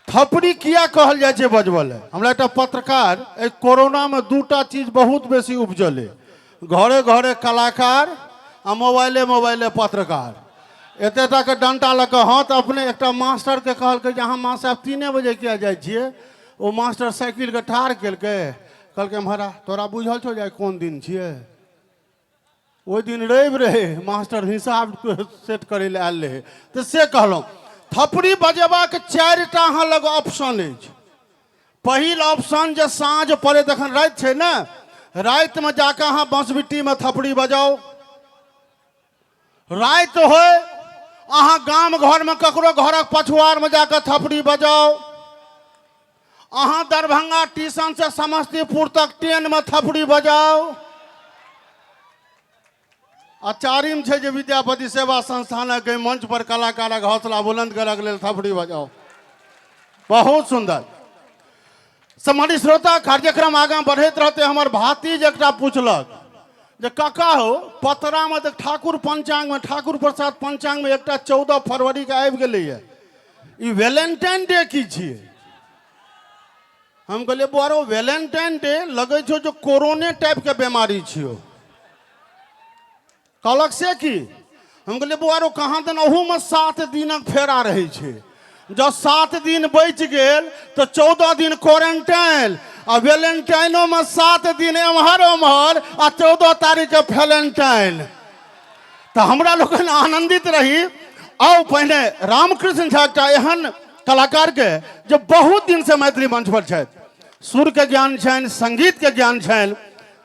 थपड़ी किया कहल जाइ छै बजबऽ लए? हमरा एकटा पत्रकार, एहि कोरोनामे दूटा चीज बहुत बेसी उपजल अइ, घरे घरे कलाकार आ मोबाइले मोबाइले पत्रकार। एते टाके डंटा लऽ कऽ। हँ, तऽ अपने एकटा मास्टरके कहलकै जे अहाँ मास्टर साहब 3 बजे किया जाइ छियै? ओ मास्टर साइकिलके ठाढ़ केलकै, कहलकै, एम्हर आ, तोरा बुझल छौ जे आइ कोन दिन छियै? ओहि दिन रवि रहै, मास्टर हिसाब सेट करै लए आयल रहै। तऽ से कहलहुँ, थपड़ी बजेबाक 4टा अहाँ लग ऑप्शन अछि। पहिल ऑप्शन जे साँझ पड़े, तखन राति छै ने, रातिमे जाकऽ अहाँ बँसबिट्टीमे थपड़ी बजाउ। राति होय, अहाँ गाम घरमे ककरो घरक पछुआरमे जाकऽ थपड़ी बजाउ। अहाँ दरभंगा टीशन से समस्तीपुर तक ट्रेनमे थपड़ी बजाउ। आ चारिम छै जे विद्यापति सेवा संस्थानक एहि मंच पर कलाकारक हौसला बुलंद करक लेल थपड़ी बजाउ। बहुत सुंदर। सम्मानित श्रोता, कार्यक्रम आगाँ बढ़ैत रहते। हमर भातिज एकटा पूछलक जे काका हो, पतरामे तऽ ठाकुर पंचांगमे, ठाकुर प्रसाद पंचांगमे एकटा 14 फरवरीके आबि गेलैए, ई वैलेंटाइन डे की छियै? हम कहलियै, बौआ रौ, वैलेंटाइन डे लगै छौ जो कोरोने टाइपके बेमारी छियौ। कहलक, से की? हम कहलियै, बौआ रौ, कहाँ दिन अहूमे 7 दिनक फेरा रहै छै। जँ 7 दिन बचि गेल तऽ 14 दिन क्वारेंटाइन, आ वैलेंटाइनोमे 7 दिन एम्हर ओम्हर आ 14 तारीखके फैलेंटाइन। तऽ हमरा लोकनि आनन्दित रही। आउ, पहिने रामकृष्ण झा, एकटा एहन कलाकारके जे बहुत दिनसँ मैथिली मंच पर छथि, सुरके ज्ञान छनि, संगीतके ज्ञान छनि,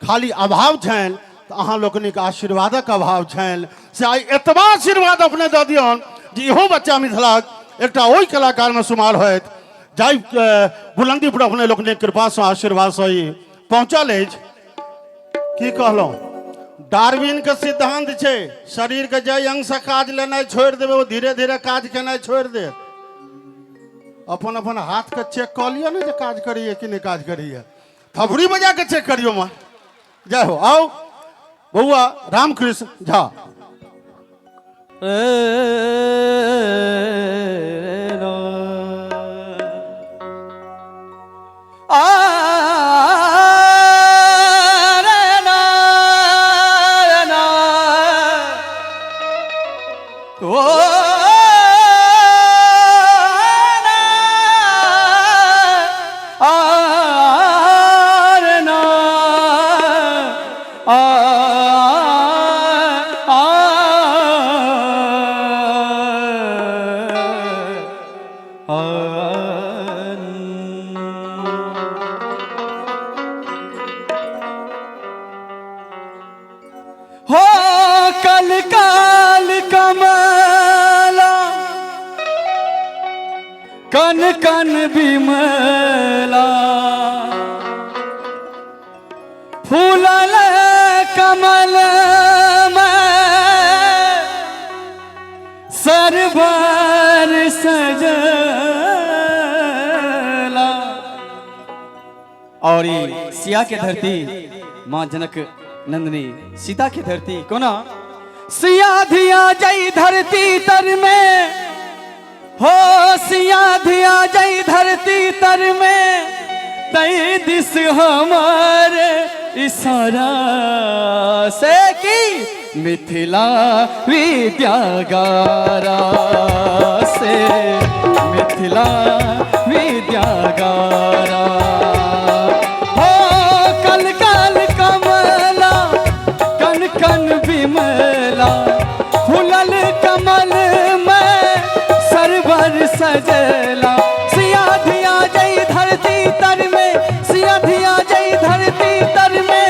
खाली अभाव छनि तऽ अहाँ लोकनिक आशीर्वादक अभाव छनि। से आइ एतबा आशीर्वाद अपने दऽ दियौन जे इहो बच्चा मिथिलाक एकटा ओहि कलाकारमे शुमार होयत जाहि बुलंदी पर अपने लोकनिक कृपासँ, आशीर्वादसँ ई पहुँचल अछि। की कहलहुँ? डार्विनके सिद्धांत छै, शरीरके जाहि अंगसँ काज लेनाइ छोड़ि देबै, ओ धीरे धीरे काज केनाइ छोड़ि देत। अपन अपन हाथके चेक कऽ लिअ ने जे काज करैए कि नहि काज करैए। थपड़ी बजा के चेक करियो माँ। जय हो। आओ बउआ रामकृष्ण झा। हो कल काल कमला कन कन बिमला, फूलल कमल में सरबर सजला। और ई सिया के धरती, माँ जनक नंदनी सीता के धरती, कोना सिया धिया जई धरती तर में, हो सिया धिया जई धरती तर में, तई दिस हमार इशारा से की मिथिला विद्यागारा से, मिथिला विद्यागारा। हो कल कल कमला कन कन बिमला, फूलल कमल में सरवर सजला। सिया धिया जई धरती तर में, सिया धिया जई धरती तर में,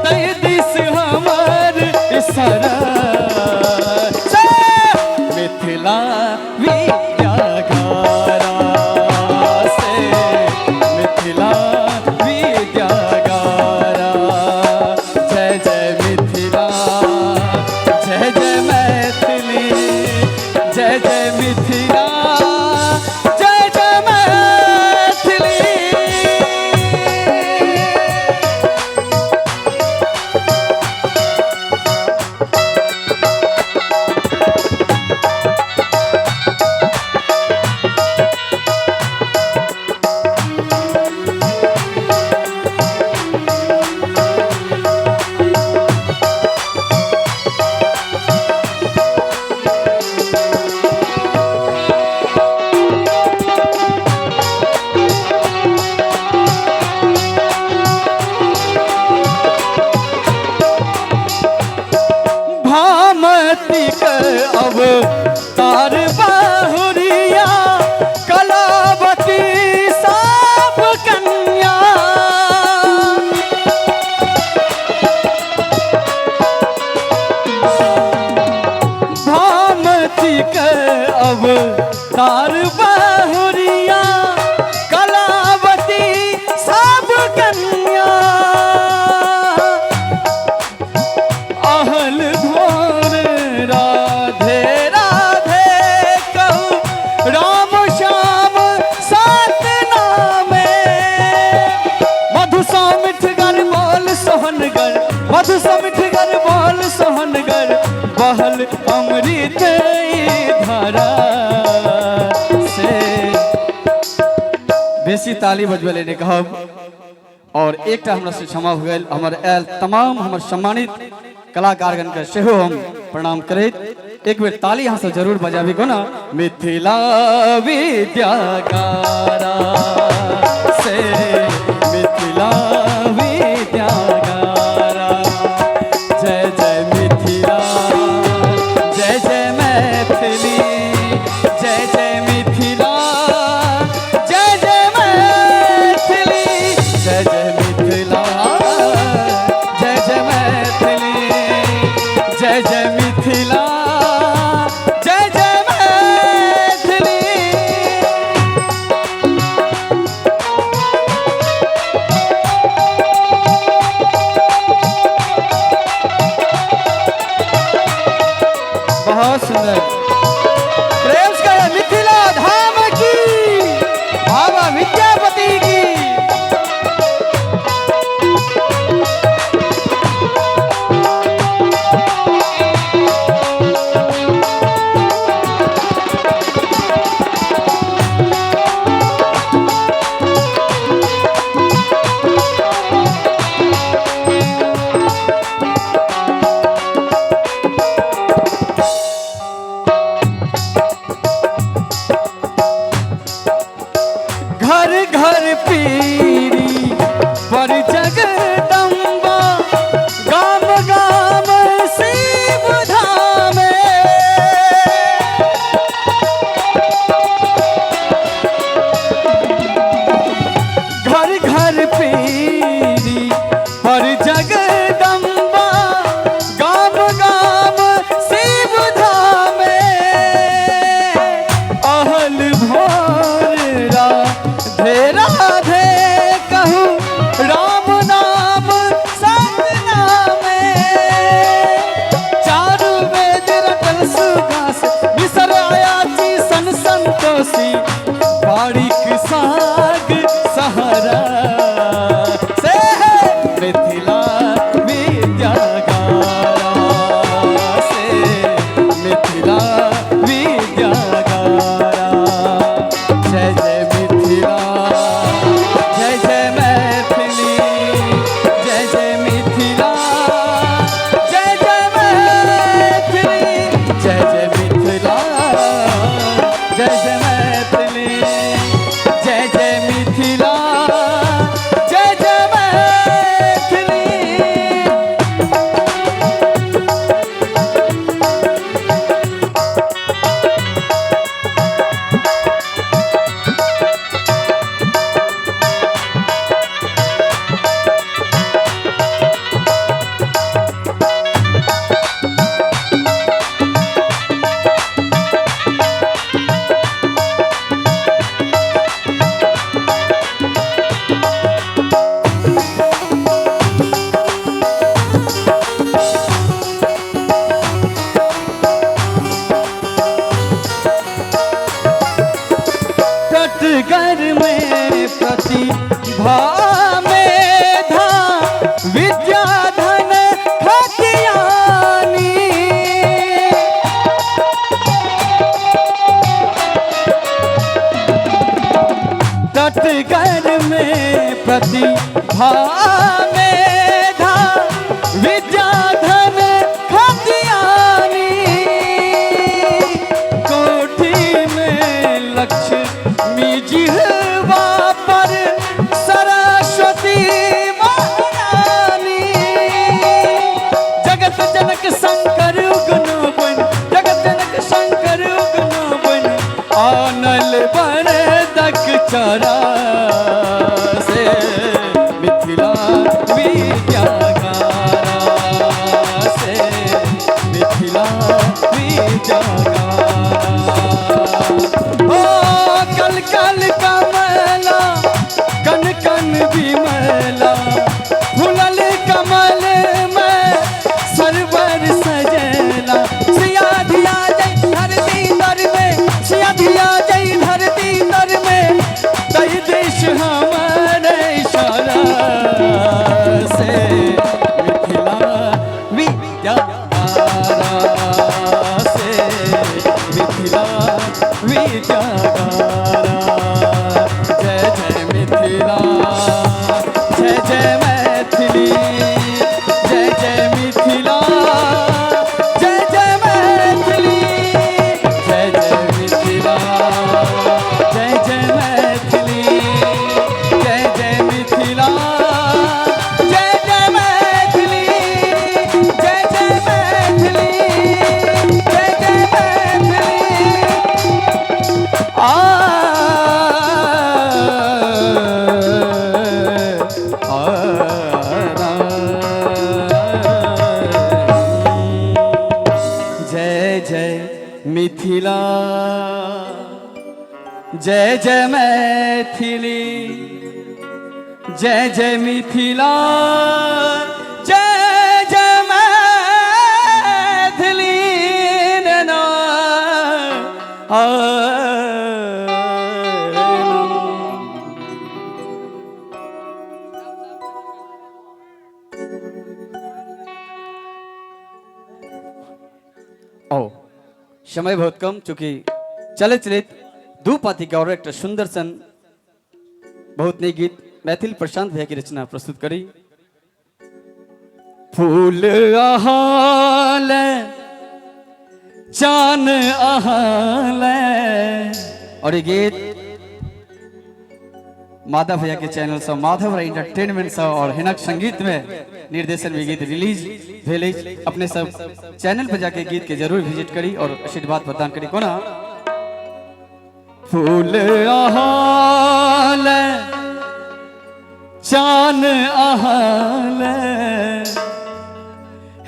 तई दिस हमर इशारा से मिथिला विद्यागारा से, मिथिला विद्यागारा। जय जय मिथिला, जय जय मैथिली, जय जय मिथिला, जय जय मैथिली। भामती के अवतार बाहुरिया कलावती साप कन्या। भामती के अवतार बाहुरिया कलावती सब कन्या। अहल भोर राधे राधे कहू राम श्याम सात नामे। मधु सा मिठगर बोल सोहनगर, मधु सा मिठगर बोल सोहनगर, बहल अमृत धारा से। बेसी ताली बजबै ले नहि कहब। और एकटा हमरा से क्षमा भऽ गेल, हमर आयल तमाम हमर सम्मानित कलाकारगण के सेहो हम प्रणाम करैत एक बेर ताली अहाँ सब जरूर बजाबी को ना। मिथिला विद्यागारा से, मिथिला विद्यागारा, जय जय मिथिला, जय जय मैथिली, जय जय मिथिला, जय जय मैथिली, जय जय मिथिला, जय जय मैथिली, जय जय मिथिला, जय जय मैथिली। बहुत सुंदर। प्रेम से कहिए मिथिला धाम की, बाबा विद्यापति की। घर घर पीरी पर जगदम्बा, गाम गाम शिव धामे। घर घर पीरी पर जगदम्बा, गाम गाम शिव धामे। अहल भोर राधे राधे कहू राम नाम सत नामे। चारू वेद रटल सुघास, मिसर आयाची सन संतोषी, बारीक साग सहारा से। मिथिला विद्यागारा से, मिथिला विद्यागारा, जय जय मिथिला, जय जय मैथिली, जय जय मिथिला, जय जय मैथिली, जय जय मिथिला, जय जय मैथिली, जय जय मिथिला, जय जय मैथिली। टटगर में प्रतिभा मेधा विद्याधन खतियानी। टटगर में प्रतिभा मेधा विद्याधन खतियानी। कोठी में लक्ष्मी जिह्वा पर सरस्वती महारानी। जगत जनक शंकर उगनो बन, इशारा से मिथिला विद्यागारा से मिथिला विद्यागारा। ओ कल कल कमला कन कन विमला फुलल कमल में सरवर सजेला। सिया धिया जय धरती तर में, सिया धिया जय धरती तर में, तई देश हमारे इशारा से मिथिला विद्यागारा से मिथिला विद्यागारा। जय जय मिथिला, जय जय मैथिली, जय जय मिथिला, जय जय मैथिली, जय जय मिथिला, जय जय मैथिली, जय जय मिथिला, जय जय मैथिली, जय जय मैथिली, जय जय मैथिली। आ आ जय जय मिथिला, जय जय मैथिली, जय जय मिथिला, जय जय मैथिली। नैना आ ओ समय बहुत कम, चूंकि चले चलित दू पाती के और एक सुंदर सन बहुत नई गीत मैथिल प्रशांत भैया की रचना प्रस्तुत करी। फूल अहाल चान अहाल, और ये गीत माधव भैया के चैनल से माधव राय एंटरटेनमेंट से और हिनक संगीत में निर्देशन में गीत रिलीज भेल अछि। अपने सब चैनल पर जाके गीत के जरूर विजिट करी और आशीर्वाद प्रदान करी। कोना फूल अहाल चान अहाल,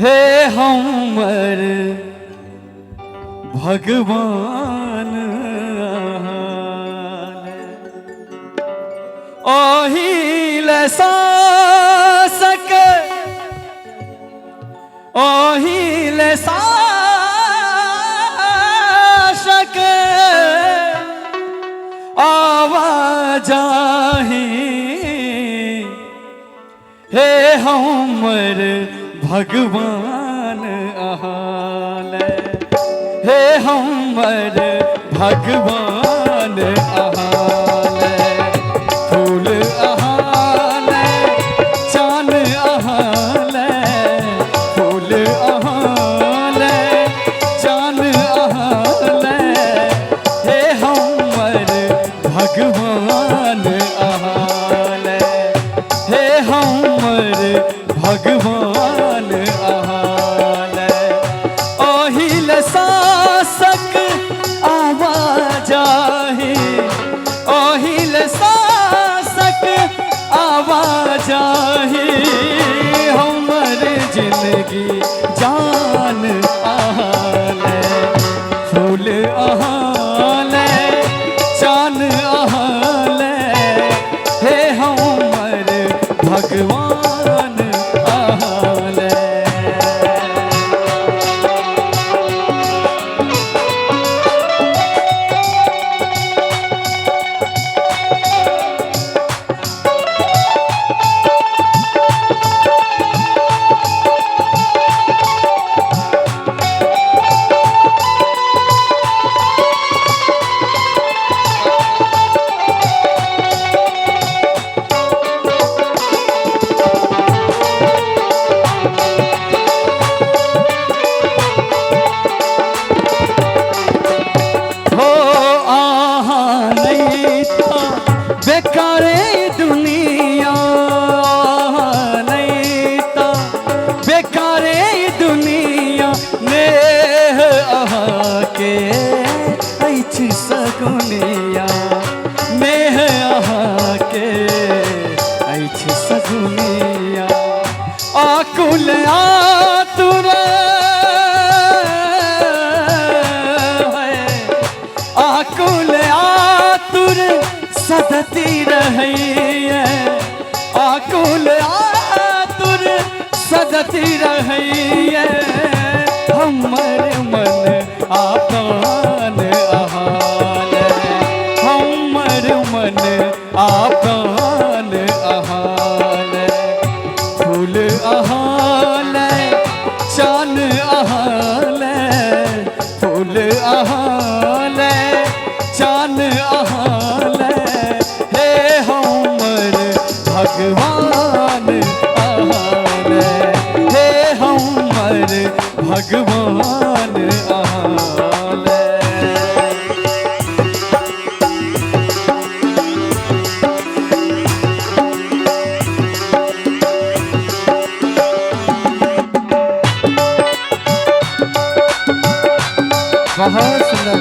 हे हमर भगवान अहाल, ओहिल शासक ओहिल शासक आवाजाही, हे हमर भगवान अहाल, हे हमर भगवान अहाल। फूल अहाल चान अहाल, फूल अहाल चान अहाल, हे हमर भगवान अहाल, हे हमर भगवान अहाल। ओहिल शासक आवाजाही, ओहिल शासक आवाजाही, हमर जिंदगी जान अहाल। फूल अहाल चान अहाल, हे हमर भगवान अहाल। सदति रहैए, आकुल आतुर सदति रहैए। हमर मन आपन अहाल, हमर मन आपन अहाल। फूल अहाल, चान अहाल, फूल अहाल, चान अहाल। हे हमर भगवान अहाल, हे हमर भगवान अहाल। बहुत सुंदर।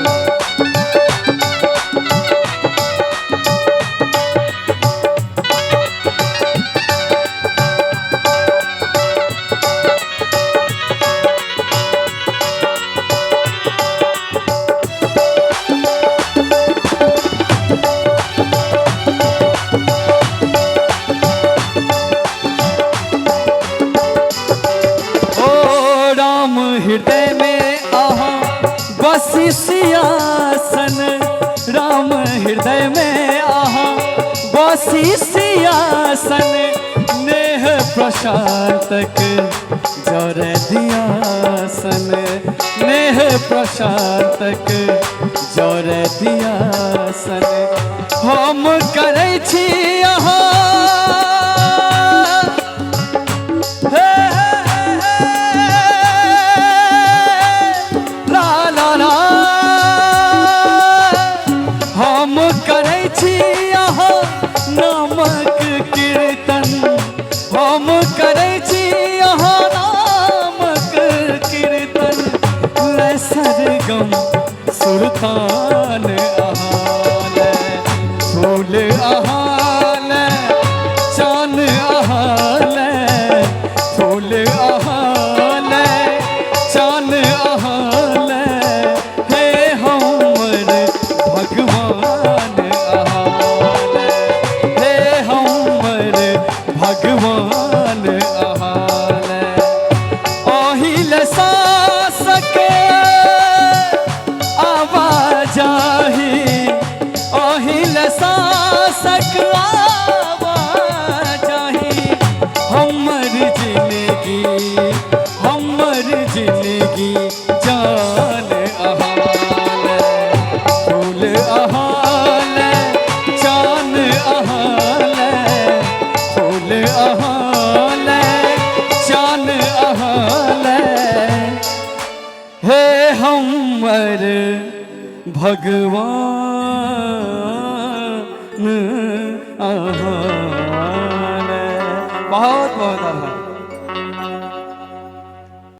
ओ राम हृदय में आहा बसी सियासन, राम हृदय में आहा बसी सियासन। नेह प्रशांतक जर दियासन, नेह प्रशांतक जर दियासन। हम करै छी अहाँ हे हे हे, ला ला ला। हम करै छी अहाँ नामक कीर्तन, हम करै छी अहाँ नामक कीर्तन। लय सरगम सुरतान अहाल, फूल अहाल, चान अहाल, फूल अहाल, चान अहाल। हे हमर भगवान अहाल, हे हमर भगवान अहाल। ओहिल सासक आवाजाही, ओहिल सासक आवाजाही। हमर जिंदगी, हमर जिंदगी जान अहाल, फूल अहाल, चान अहाल, फूल अहाल, चान अहाल। हे हमर भगवान अहाल। बहुत बहुत आभार।